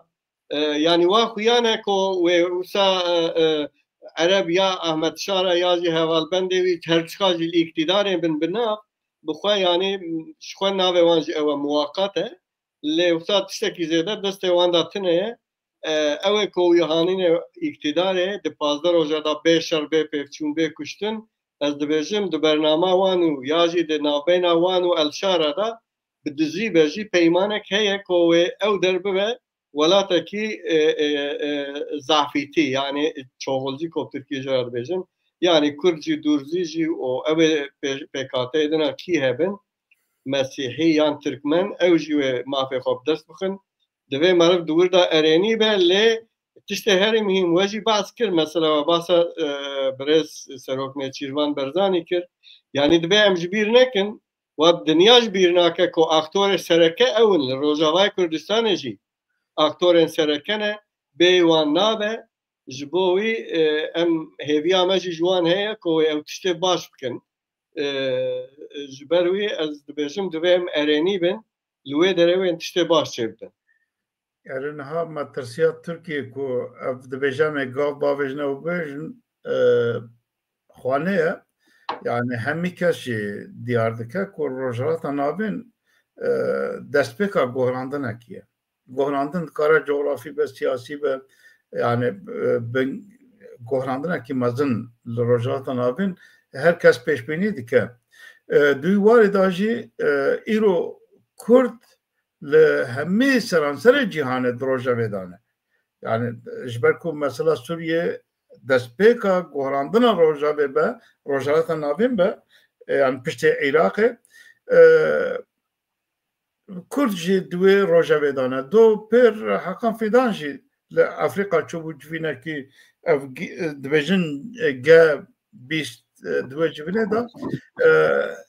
E, yanî wa xuya ne ku wê wisa, e, e, Ereb ya Ehmed Şara ya jî hevalbendê wî her çiqa jî li îktîdarê bin bi nav, bi xwe yanî ji xwe navê wan jî ew e, muwaqat e. Lê wisa tiştekî zêde destê wan de tune ye. E, ew ê ku wî hanîne îktîdarê, di pazdeh roja de bê şer, bê pêvçûn, bê kuştin, ez dibêjim, di bernama wan û ya jî di navbeyna wan û El Şara de bi dizî be jî peymanek heye ku wê ew derbibe welatekî, e, e, e, zafîtî, yani çoxulcî ku bi tirkî jî re dibêjin. Yani Kurd jî, Durzî jî û ew ê pê-, P K T'yê din a kî hebin, Mesîhî yan Tirkmen, ew jî wê mafê xwe bi dest bixin. Divê meriv di wir de erênî be, lê tiştê herî muhîm we jî behs kir, mesela we bahsa, e, birêz Serok Nêçîrvan Berzanî kir. Yani divê em ji bîr nekin, we dinya ji bîr nake ku aktorê sereke ew in li Rojavayê Kurdistanê jî aktorên sereke ne, bêyî wan nabe. Ji bo wî, e, em hêviya me jî ji wan heye ku wê ew tiştê baş bikin. E, ji ber wî ez dibêjim divê em erênî bin, li wê derê wê tiştê baş çêbibin. Erê niha metirsiya Tirkiye ku ev dibêje em ê gav bavêjin ew bêjin, e, xwanê ye. Yani hemî kes jî diyar dike ku Rojhilata Navîn, e, destpêka gohrandinekî ye. Gohrandin dikare cografî be, siyasî be, yani, e, bin, gohrandinekî mezin li Rojhilata Navîn her kes pêşbînî dike. E, di wî warê de jî, e, îro Kurd li hemî seranserê cîhanê di rojevê de ne. Yani, ji ber ku mesela Sûriye destpêka gohrandina rojevê be, Rojhilata Navîn be, e, yani piştê Iraqê, e, Kurd jî di wê rojevê de ne. Do pêr Hakan Fidan jî li Afrîka çûbû civînekî ev gi-, dibêjin, e, G bîst, e, di wê civînê de. E,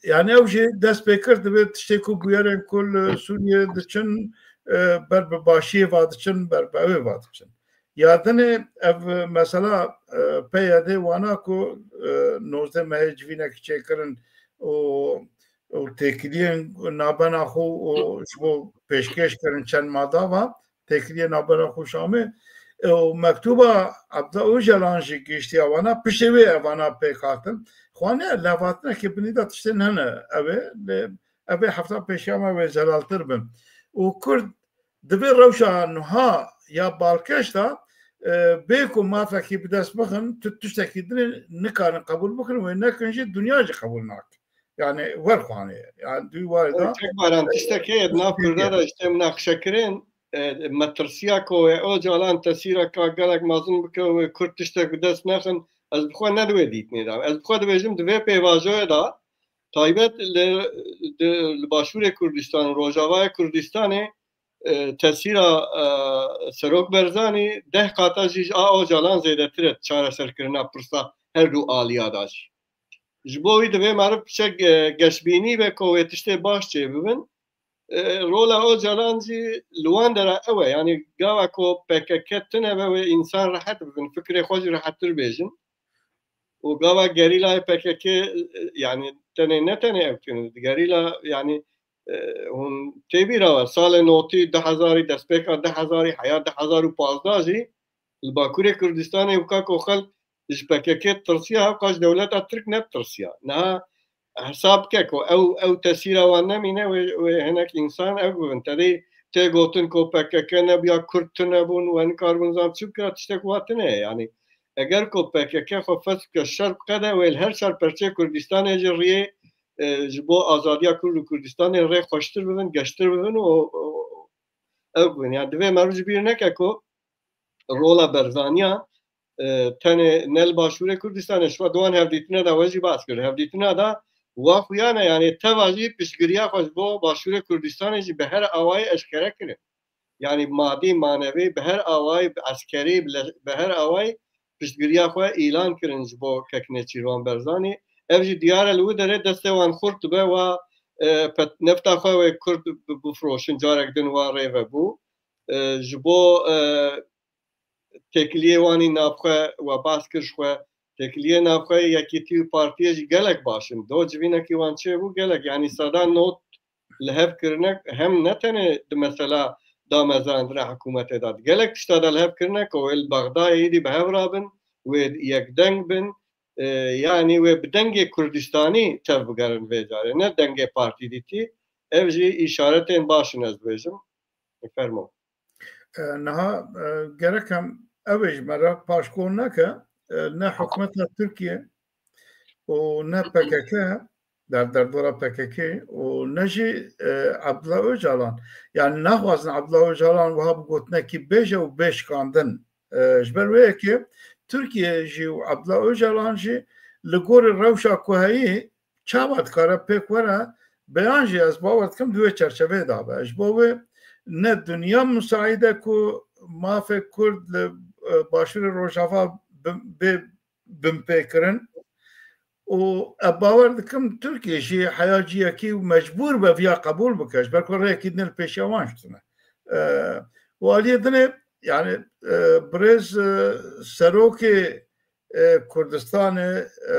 yani ew jî dest pê kir, divê tiştê ku bûyerên ku li Sûriye diçin, e, ber bi başiyê va diçin, ber bi ewê va diçin. Ya dinê ev mesela, e, P Y D wana ku, e, nozdeh mehê civînekî çêkirin û, û têkiliyên nabena xwe û ji bo pêşkêş kirin çend mada va, têkiliyê nabena xwe Şamê. E, û mektuba Abdullah Ocalan jî gihiştiya wana, piştê wê evana pêk hatin. Xwane lehvatinekê binî de tiştên hene ev ê, lê ev ê hefta pêşiya me wê zelaltir bin. Û Kurd divê rewşa nuha ya balkêş de, e, bê ku mafekî bi dest bixin, tu tiştekî din ê nikarin qebûl bikin, wê nekin jî dinya jî qebûl nake. Yani wer xwane ye. Yani di wî warê de Çek Baran, tiştekê ye di nav Kurda de ji tê minaqişekirin, e, metirsiya ku wê Ocalan tesîra ka gelek mezin bike û wê Kurd tiştek bi dest nexin, ez bi xwe ne di wê dîtinê de. Ez bi xwe dibêjim di vê pêvajoyê de taybet li, di, li Başûrê Kurdistan û Rojavayê Kurdistanê, e, tesîra, e, Serok Berzanî deh qata jî ji a Ocalan zêdetir e çareserkirina pirsa her du aliya de jî. Ji bo wî divê meriv piçek, e, geşbînî be ku wê tiştê baş çêbibin. E, rola Ocalan jî li wan dera ew e. Yani gava ku P K K tune be wê însan rehet bibin, fikrê xwe jî rehettir bêjin. Û gava gerîlayê P K K, e, yani tenê ne tenê ew tune. Gerîla, yani, e, hûn tê bîra we, salê notî, du hezarî, destpêka du hezarî, heya du hezar û pazdeh jî li Bakurê Kurdistanê wika ku xelk ji P K K tirsiya, hewqa ji dewleta Tirk netirsiya. Niha hesab bike ku ew, ew tesîra wan nemîne, wê, wê hinek însan ew bibin. Tedê tê gotin ku P K K nebiya Kurd tune bûn, we nikaribûn zam çi bikira, tiştek wa tune ye. Yani eger ku P K K xwe fesh bike şer biqede, wê li her çar perçê Kurdistanê jî riyê, e, ji bo azadiya Kurd û Kurdistanê rê xweştir bibin, geştir bibin û, û ew bibin. Yani divê meriv ji bîr neke ku rola Berzaniya, e, tenê ne li Başûrê Kurdistanê, şiva di wan hevdîtine de we jî bas kir. Hevdîtina de wa xuya ne, yani teva jî piştgiriya xwe ji bo Başûrê Kurdistanê jî bi her awayî eşkere kirin. Yani madî, manevî, bi her awayî, bi eskerî, bi le-, bi her awayî piştgiriya xwe îlan kirin ji bo Kek Nêçîrvan Berzanî. Ev jî diyar e li wî derê destê wan xurt dibe, wa, e, pet-, nefta xwe wê Kurd bi-, bifroşin, carek din wa rê vebû. E, ji bo, e, têkiliyê wan î navxwe we bas kir ji xwe. Têkiliyê navxwe yekîtî û partiyê jî gelek baş in. Do civînekî wan çêbû gelek. Yanî seda not li hev kirine hem ne tenê di mesela damezrandina hikûmetê de. Di gelek tişta de li hev kirine ku wê li Bexdayê êdî bi hev rabin, wê yekdeng bin, e, yanî wê bi dengê Kurdistanî tev bigerin vê carê, ne dengê partî dîtî. Ev jî îşaretên baş in ez dibêjim. Fermo. E, niha, e, gerek em ew ê ji me re paşguh neke, e, ne hikûmeta Tirkiye û ne P K K, der-, derdora P K K û ne jî, e, Abdullah Ocalan. Yani naxwazin Abdullah Ocalan wiha bi gotinekî bêje û bê şikandin. E, ji ber wê yekê Tirkiye jî û Abdullah Ocalan jî li gorî rewşa ku heyî, çawa dikare pêk were, beyan jî ez bawer dikim di wê çerçeveyê de be. Ji bo wê ne dinya musaîd e ku mafê Kurd li, e, Başûrê Rojava bi-, bê binpêkirin. Û ez bawer dikim Tirkiye jî heya ciyekî û mecbûr be viya qebûl bike, ji ber ku rêyekî din li pêşiya wan jî tune. E, û aliyê dinê, yani, e, birêz, e, serokê, e, Kurdistanê, e,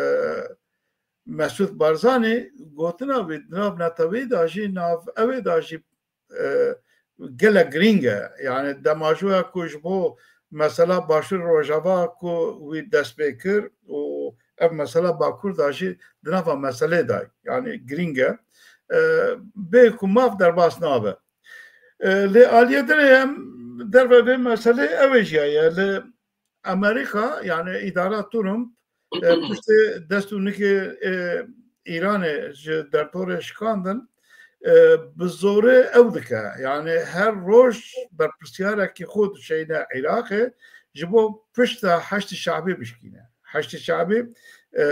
Mesûd Barzanî gotina wî di nav neteweyî de jî, nav ewê de jî e, gelek girîng e. Yani demajoya ku ji bo mesela Başûr Rojava ku wî dest pê kir û ev mesela Bakur da jî di nava meselê de, yani girîng e. E, bê ku maf derbas nabe. E, lê aliyê din em derve vê meselê ew ê jî heye. Li Amerîka, yani îdara Trump, e, piştê dest û nikê, e, Îranê ji derdorê şikandin, e, bi zorê ew dike. Yani her roj berpirsiyarekî xwe dişeyne Iraqê ji bo pişta Heşdî Şabî bişkîne. Heşdî Şabî, e,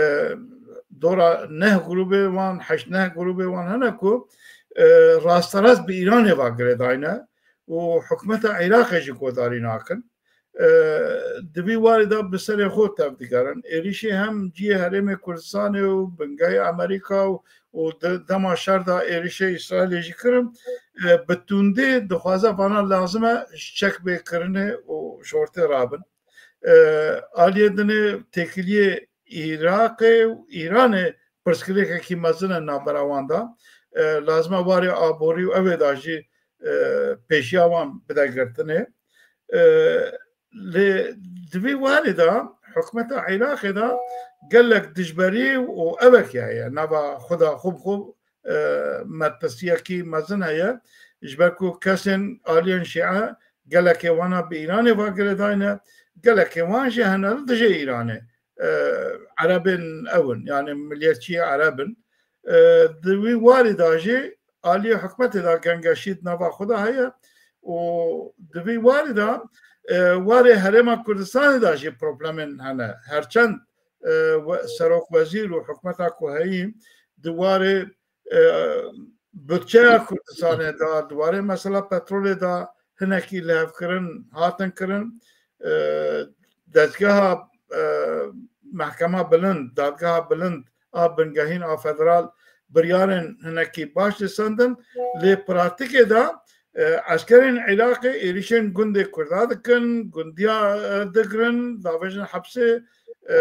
dora neh grûbê wan, heşt neh grûbê wan hene ku, e, rasterast bi Îranê ve girêdayne û hikûmeta Iraqê jî guhdarî nakin. E, di vî warî de bi serê xwe tev digerin. Êrîşê hem cihê Herêmê Kurdistanê û bingehê Amerîka û, û di dema şer de êrîşê Îsraîlê jî kirin, e, bi tundî dixwaze vana lazim e ji çek bê kirinê û ji ortê rabin. E, aliyê dinê têkiliyê Iraqê û Îranê pirsgirêkekî mezin e navbera wan de. E, lazim e warê aborî û ew ê de jî, e, pêşiya wan bide girtinê. E, lê di vî warî de hikûmeta Iraqê de gelek dijberî û evekî heye. Nava xwe de xwe bi xwe, e, metirsiyekî mezin heye. Ji ber ku kesên aliyên Şîe gelekê wana bi Îranê ve girêdayne, gelekê wan jî hene li dijê Îranê. E, Erebên ew in, yani miliyetçiyê Ereb in. E, di wî warî de jî aliyê hikûmetê de gengeşî di nava xwe de heye û di vî warî de, e, warê Herêma Kurdistanê de jî problemên hene. Herçend, e, we-, serokwezîr û hikûmeta ku heyî di warê, e, budçeya Kurdistanê de, di warê mesela petrolê de hinekî lihevkirin hatin kirin. E, dezgeha, e, Mehkema Bilind, Dadgeha Bilind a bingehîn a federal biryarên hinekî baş dîsendin, lê pratîkê de, e, eskerên Iraqê êrîşên gundê Kurda dikin, gundiya, e, digirin, davêjin hepsê, e,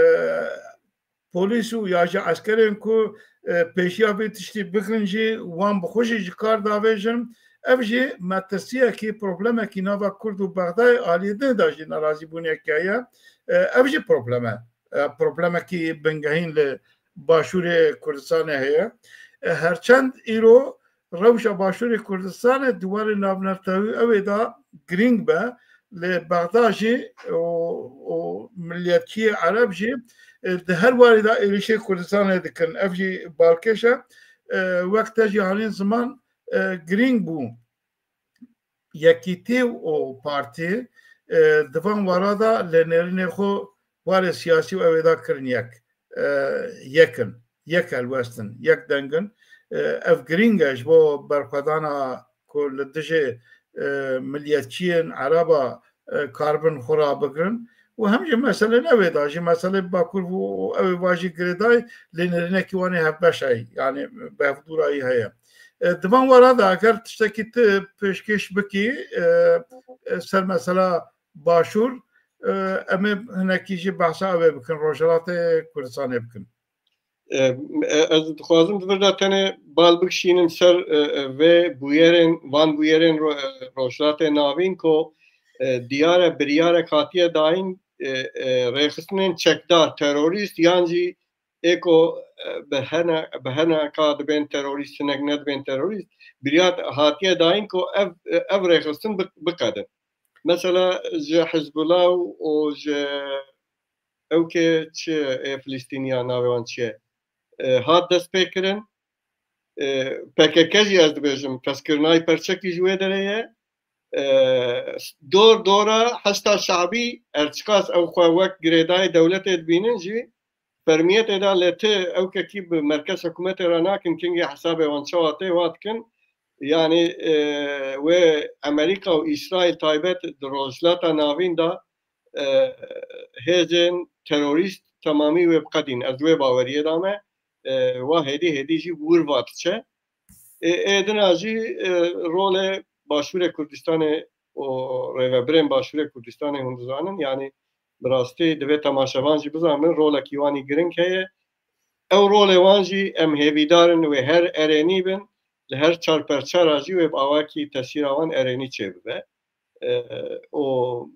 polîs û ya ji eskerên ku, e, pêşiya vê tiştî bikin jî wan bi xwe jî ji kar davêjin. Ev jî metirsiyekî, problemekî nava Kurd û Bexdayê aliyê din de jî nerazîbûniyek heye. E, ev jî problem e. E, problemekî bingehîn li Başûrê Kurdistanê heye. E, herçend îro rewşa Başûrê Kurdistanê di warê navnetewî ew ê de girîng be, lê Bexda jî û, û miliyetçiyê Ereb jî, e, di her warî de êrîşê Kurdistanê dikin. Ev jî balkêş e. E, wek te jî anîn ziman, e, girîng bû. Yekîtî û partî, e, di van wara de li nêrînê xwe warê siyasî û ew ê de kirin yek. E, yek in, yek helwest in, yek deng in. E, ev girîng e ji bo berxwedana ku li dijê, e, miliyetçiyên Ereba, e, karibin xwe rabigirin. Û hem jî meselên ew ê de jî, meselê Bakur û ew ê va jî girêdayî, lê nêrînekî wan ê hevbeş heye, yanî bi hevdûrayî heye. E, di van wara de eger tiştekî tu pêşkêş bikî, e, e, ser mesela Başûr, e, em ê hinekî jî behsa ew ê bikin, Rojhilatê Kurdistanê bikin. E, e, ez dixwazim di vir de tenê bal bikişînim ser, e, e, vê bûyerên, van bûyerên ro-, e, Rojhilatê Navîn ku, e, diyar e biryarek hatiye dayîn, e, e, rêxistinên çekdar, terorîst yan jî ê ku, e, bi hene-, bi heneka dibên terorîst, hinek nedibên terorîst, biryar hatiye dayîn ku ev, e, ev rêxistin bi-, biqedin. Mesela ji Hizbullah û ji ewkê çi ê Filistîniya navê wan çi ye? E, hat destpêkirin. E, P K K jî ez dibêjim, piskirina perçekî ji wê derê ye. E, dor dora Heşda Şabî, her çiqas ew xwe wek girêdayê dewletê dibînin jî, fermiyetê de lê ti ewkekî bi merkez hikûmetê re nakin, kingê hesabê wan çawa tê wa dikin. Yanî, e, wê Amerîka û Îsraîl taybet di Rojhilata Navîn de, e, hêzên terorîst temamî wê biqedîn. Ez wê baweriyê de me. E, wa hêdî hêdî jî wir va diçe. E, ê dina jî, e, rolê Başûrê Kurdistanê û rêvebirên Başûrê Kurdistanê hûn dizanin, yanî bi rastî divê temaşevan jî bizanin, rolekî wan î giring heye. ew rolê wan jî em hêvîdar in wê her erênî bin, li her çar perçe re jî wê bi awakî tesîra wan erênî çêbibe. E, û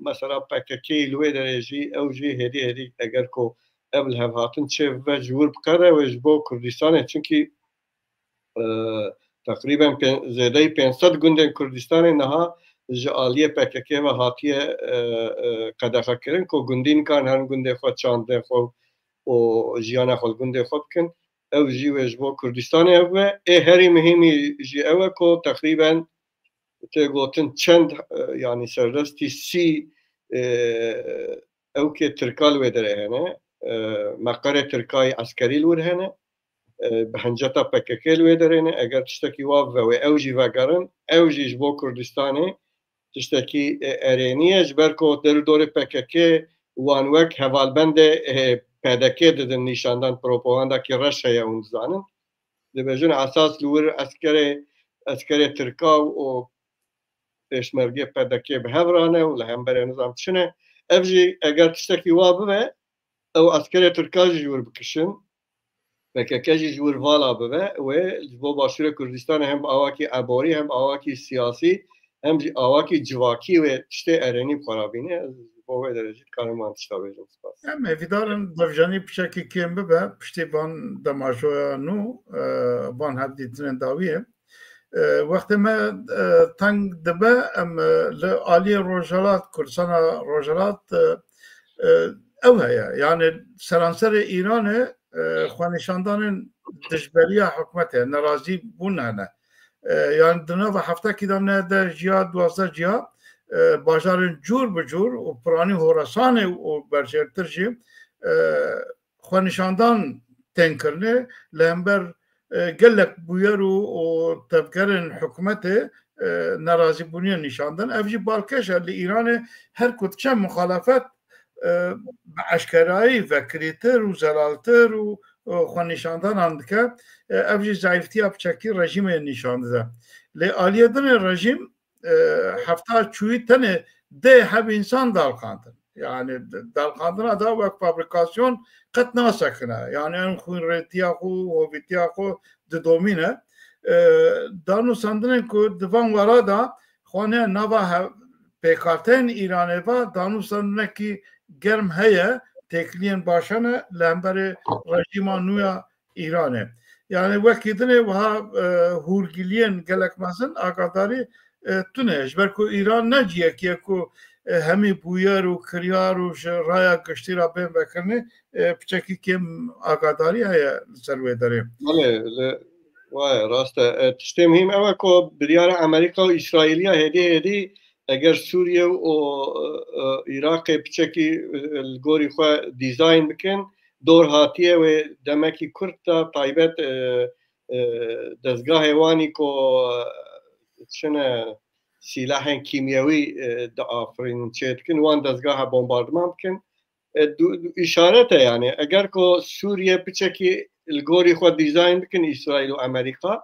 mesela P K K li wê derê jî ew jî hêdî hêdî eger ku ev lihevhatin çêbibe ji wir biqere wê ji bo Kurdistanê, çunkî e, teqrîben pê-, zêdeyî pênc sed gundên Kurdistanê niha ji aliyê P K K ve hatiye, e, e, qedexekirin ku gundî nikarin herin gundê xwe, çandê xwe û jiyana xwe li gundê xwe bikin. Ew jî wê ji bo Kurdistanê ev be. Ê herî muhîmî jî ew e ku teqrîben tê gotin çend, e, yanî serdestî sî, e, ewkê Tirka li wê derê hene, e, meqerê Tirka yê eskerî li wir hene, e, bi hinceta P K K li wê derê ne. Eger tiştekî wa bibe wê ew jî vegerin, ew jî ji bo Kurdistanê tiştekî, e, erênî ye, ji ber ku der û dorê P K K wan wek hevalbendê, e, P D K didin nîşandan, propagandakî reş heye hûn dizanin. Dibêjin esas li wir eskerê, eskerê Tirka û pêşmergê P D K bi hev re ne û li hemberê nizam çi ne. Ev jî eger tiştekî wa bibe, ew eskerê Tirka jî ji wir bikişin, P K K jî ji wir vala bibe, wê ji bo Başûrê Kurdistanê hem bi awakî eborî, hem bi awakî siyasî, hem jî awakî civakî wê tiştê erênî bi xwe re bîne. Ez ji bo wê derê jî dikarim van tişta bêjim. Spas. Em hêvîdar in devjanî piçekî kêm bibe, piştî van demajoya nû, e, van hevdîtinên dawiyê. E, wextê me, e, teng dibe, em, e, li aliyê Rojhelat, Kurdistana Rojhelat, e, e, ew heye. Yani seranserê Îranê, e, xwenîşandanên dijberiya hikûmetê, nerazî bûn hene. E, yani di nava hefta kî de ne deh ciya, duwazdeh ciya, e, bajarên cûr bi cûr û piranî Horasanê û berjêrtir jî, e, xwenîşandan tên kirine, li hember, e, gelek bûyer û, û tevgerên hikûmetê, e, nerazîbûniyê nîşan din. Ev jî balkêş e li Îranê, her ku diçe muxalefet, e, bi eşkerayî vekirîtir û zelaltir û, û xwenîşandanan dike. E, ev jî zayîftiya piçekî rejîmê nîşan dide. Lê aliyê din ê rejîm, e, hefta çûyî tenê deh heb însan dalqandin. Yani d-, dalqandina da wek fabrikasyon qet nasekine. Yani em xwînrêtiya xwe, hovîtiya xwe didomîne. E, danûsandinên ku di van wera de xwane nava hev-, pêkhateyên Îranê ve danûsandinekî germ heye, têkiliyên baş hene li hemberê rejîma nû ya Îranê. Yani wekî dinê wiha, e, hûrgiliyên gelek mezin agadarî, e, tune. Ji ber ku Îran ne ciyekî ye ku, e, hemî bûyer û kiryar û ji raya giştî re bên vekirinê, e, piçekî kêm agadarî heye li ser wê derê. Belê, li, waye, rast e. E, tiştê muhîm ew e ku biryara Amerîka û Îsraîliya hêdî hêdî eger Sûriye û, e, e, Iraqê piçekî, e, li gorî xwe dîzayn bikin, dor hatiye wê demekî kurt de taybet, e, e, dezgahê wanî ku, e, çine sîlahên kîmyewî, e, diafirînin, çêdikin, wan dezgaha bombardiman bikin. E, du-, du-, îşaret e yani. Eger ku Sûriye piçekî li gorî xwe dîzayn bikin Îsraîl û Amerîka,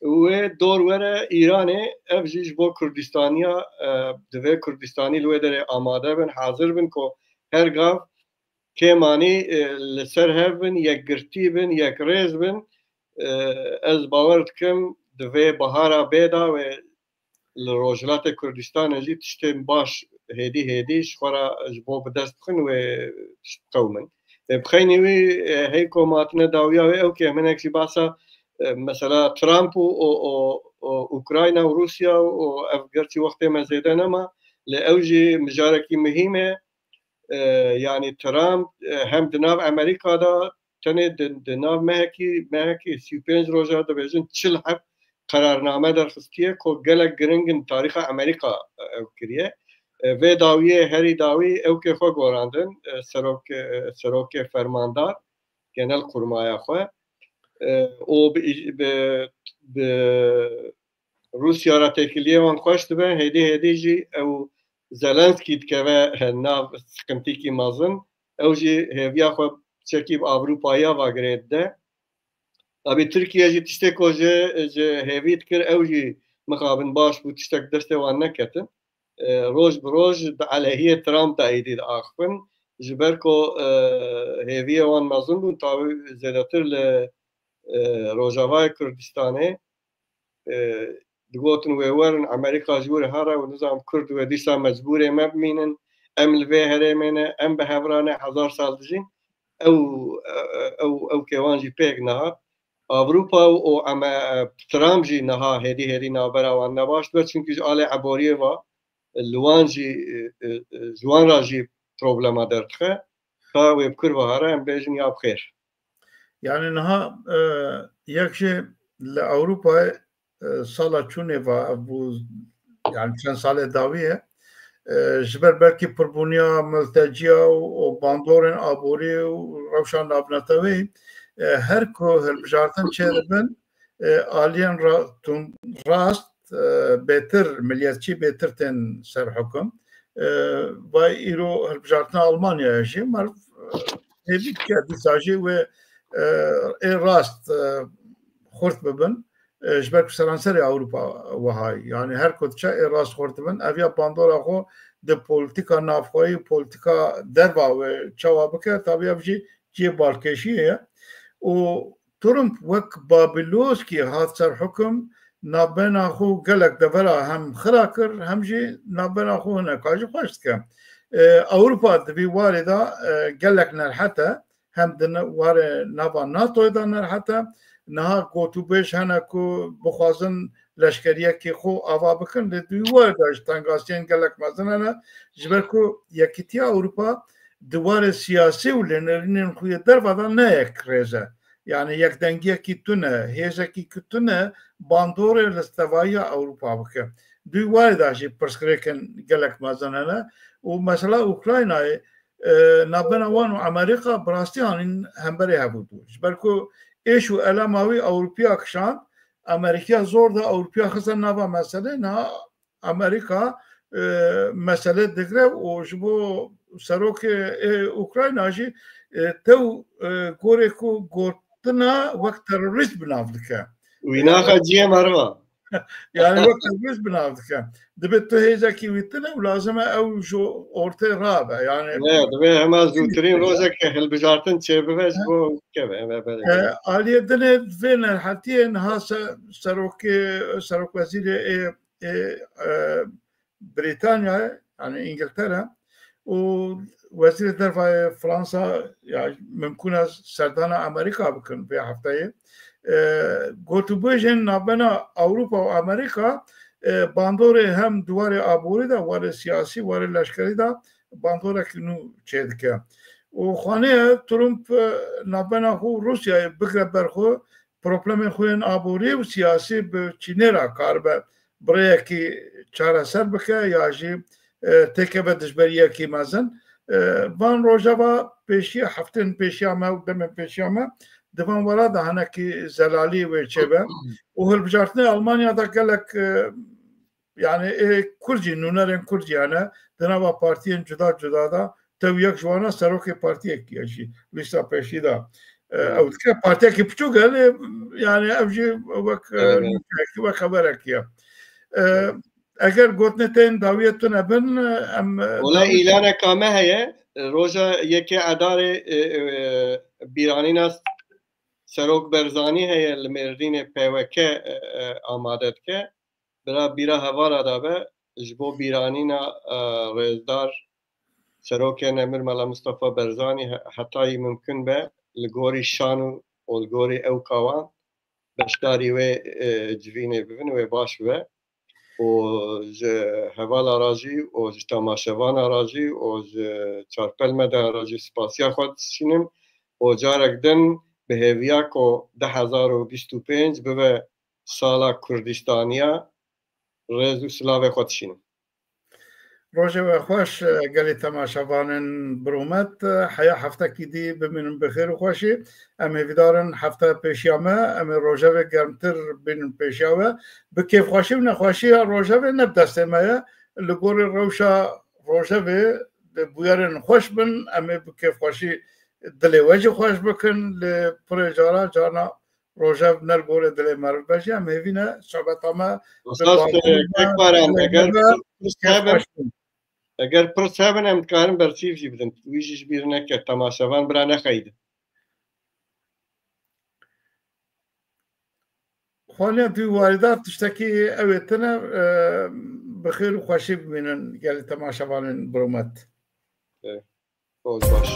wê dor were Îranê, ev jî ji bo Kurdistaniya, e, divê Kurdistanî li wê derê amade bin, hazir bin ku her gav kêmanî, e, li ser hev bin, yekgirtî bin, yekrêz bin. E, ez bawer dikim, divê bahara bê de wê li Rojhilatê Kurdistanê jî tiştên baş hêdî hêdî ji xwe re ji bo bi dest bixin wê tişt biqewimin. E, bi xeynî wî, e, hey ku matine dawiya wê ew ke hinek jî bahsa, e, mesela Trump û, û, û, û Ukrayna û Rûsya û ev gerçî wextê me zêde nema, lê ew jî mijarekî muhîm e. E, yanî Trump, e, hem di nav Amerîka de tenê di, di nav mehekî, mehekî sî û pênc roja dibêjin çil heb qerarname derxistiye ku gelek giring in tarîxa Amerîka, e, ew kiriye. E, vê dawiyê herî dawî ew kê xwe gorandin, e, serok, e, serokê fermandar, genel kurmaya xwe. E, û bi, bi, bi Rûsya re têkiliyê wan xweş dibe, hêdî hêdî jî ew Zelenskî dikeve nav siqintîkî mezin. Ew jî hêviya xwe çekî bi Ewropayiya ve girê dide. Tabî Tirkiye jî tiştê ku ji, ji hêvî dikir, ew jî mixabin baş bû, tiştek destê wan neketin. E, roj bi roj di aleyhiyê Trump de êdî diaxifin. Ji ber ku, e, hêviyê wan mezin bûn, tawî zêdetir li, e, Rojavayê Kurdistanê, e, digotin wê werin, Amerîka ji wir here û nizam Kurd wê dîsa mecbûrê me bimînin, em li vê herêmê ne, em bi hev re ne, hezar sal dijîn. Ew, ew, ew kêwan jî pêk nehat. Ewropa û, û eme, Trump jî niha hêdî hêdî navbera wan ne baş dibe, çimkî ji alê eboriyê ve li wan jî, e, e, e, ji wan re jî problema derdixe. Ka wê bi kur ve here, em bêjin ya bi xêr. Yani niha, e, yek jî li Ewropayê, e, sala çûnê ve ev bû, yani çend salê dawî ye. E, ji ber belkî pirbûniya milteciya û, û bandorên aborî û rewşa navneteweyî, e, her ku hilbijartin çêdibin, e, aliyên ra-, tund rast, e, bêtir, miliyetçî bêtir tên ser hukum. E, vay îro hilbijartina Almanyayê jî, meriv, e, hêvî dike dîsa jî wê, e, ê rast, e, xurt bibin. E, ji ber ku seranserê Ewropa wiha ye. Yani her ku diçe ê rast xurt dibin. Ev ya bandora xwe di polîtîka navxweyî, polîtîka derva wê çawa bike, tabî ev jî cihê balkêşiyê ye. Û Trump wek Babiloskî hat ser hukum, navbena xwe gelek devera hem xira kir, hem jî navbena xwe hineka jî xweş dike. E, Ewropa di vî warê de, e, gelek nerhet e, hem di ne-, warê nava NATOyê de nerhet e. Niha gotûbêj hene ku bixwazin leşkeriyekî xwe ava bikin, lê di wî warê de jî tengasiyên gelek mezin hene, ji ber ku Yekîtiya Ewropa di warê siyasî û lênerînên xwe yê derva de ne yekrêz e. Yani yekdengiyekî tune, hêzekî ku tune bandorê li tevahiya Ewropa bike. Di wî warê de jî pirsgirêkên gelek mezin hene û mesela Ukraynayê, e, navbena wan û Amerîka bi rastî anîn hemberê hev û dû. Ji ber ku êş û elema wî Ewropiya kişand, Amerîkiya zor da Ewropiya xiste nava meselê, niha Amerîka, e, mesele digre û ji bo serokê, e, Ukrayna jî, e, tew, e, gorê ku gotina wek terorîst bi nav dike. Wî naxe cihê meriva. Yani wek terorîst bi nav dike. Dibe tu hêzekî wî tune û lazim e ew ji ortê rabe. Yani ne, dibe hema zûtirîn rojek hilbijartin çêbibe ji bo keve, eve bere. E, aliyê dinê vê nerhetiyê niha se-, serokê, serokwezîrê ê, ê, e, Brîtanyayê, yani Îngiltere û Wezîrê Derva yê Fransa, ya mimkûn e serdana Amerîka bikin vê hefteyê. E, gotûbêjên navbena Ewropa û Amerîka, e, bandorê hem di warê aborî de, warê siyasî, warê leşkerî de bandorekî nû çêdike. Û xaneye Trump, e, navbena xwe û Rûsyayê bigre ber xwe, problemên xwe yên aborî û siyasî bi Çînê re karibe bi rêyekî çareser bike ya jî, e, têkeve dijberiyekî mezin. E, van rojeva pêşiya, heftên pêşiya me û demên pêşiya me di van wela de hinekî zelalî wê çêbe. Û hilbijartinê Almanya de gelek, e, yani ê Kurd jî, nûnerên Kurd jî hene di nava partiyên cuda cuda de, tew yek ji wana serokê partiyekî ye jî lîsta pêşî de. E, ew dike partiyekî piçûk e, lê yani ev jî wek, e, nûçeyekî, wek xeberekî ye. E, eger gotinê te yên dawiyê tune bin, e, em, e, Wela îlaneka me heye, roja yekê Edarê, e, e, bîranîna Serok Berzanî heye li Mêrdînê P Y K, e, e, amade dike. Bira bîra hevala de be, ji bo bîranîna, e, rêzdar Serokê Nemir Mela Mustafa Berzanî he-, hetayî mimkun be, li gorî şan û, û li gorî ewka wan beşdarî wê, e, civînê bibin, wê baş bibe. Û ji hevala re jî û ji temaşevana re jî û ji Çarpel Media re jî spasiya xwe dişînim û carek din bi hêviya ku du hezar û bîst û pênc bibe sala Kurdistaniya, rêz û silavê xwe dişînim. Rojê we xweş, gelî temaşevanên birûmet, heya heftekî dî bimînin bi xêr û xweşî. Em hêvîdar in hefteya pêşiya me, em ê rojevê germtir bînin pêşiya we. Bi kêfxweşî û nexweşiya rojevê ne bi destê me ye. Li gorî rewşa rojevê, bûyerên xweş bin, em ê bi kêfxweşî dilê we jî xweş bikin. Lê pirê cara, carna rojev ne li gorê dilê meriv be jî, em hêvî ne sohbeta me bi Esas, bandorê e, me, Kekbaran, dilê eger me be, pirs hebin, kêfxweş bin. Eger pirs hebin, em dikarin bersiv jî bidin. Wî jî ji bîr neke, temaşevan bira nexeyidin. Xwaniya tu warîdar tiştekî ew ê tine, e, bi xêr û xweşî bimînin gelî temaşevanên bi rûmet. Roz baş.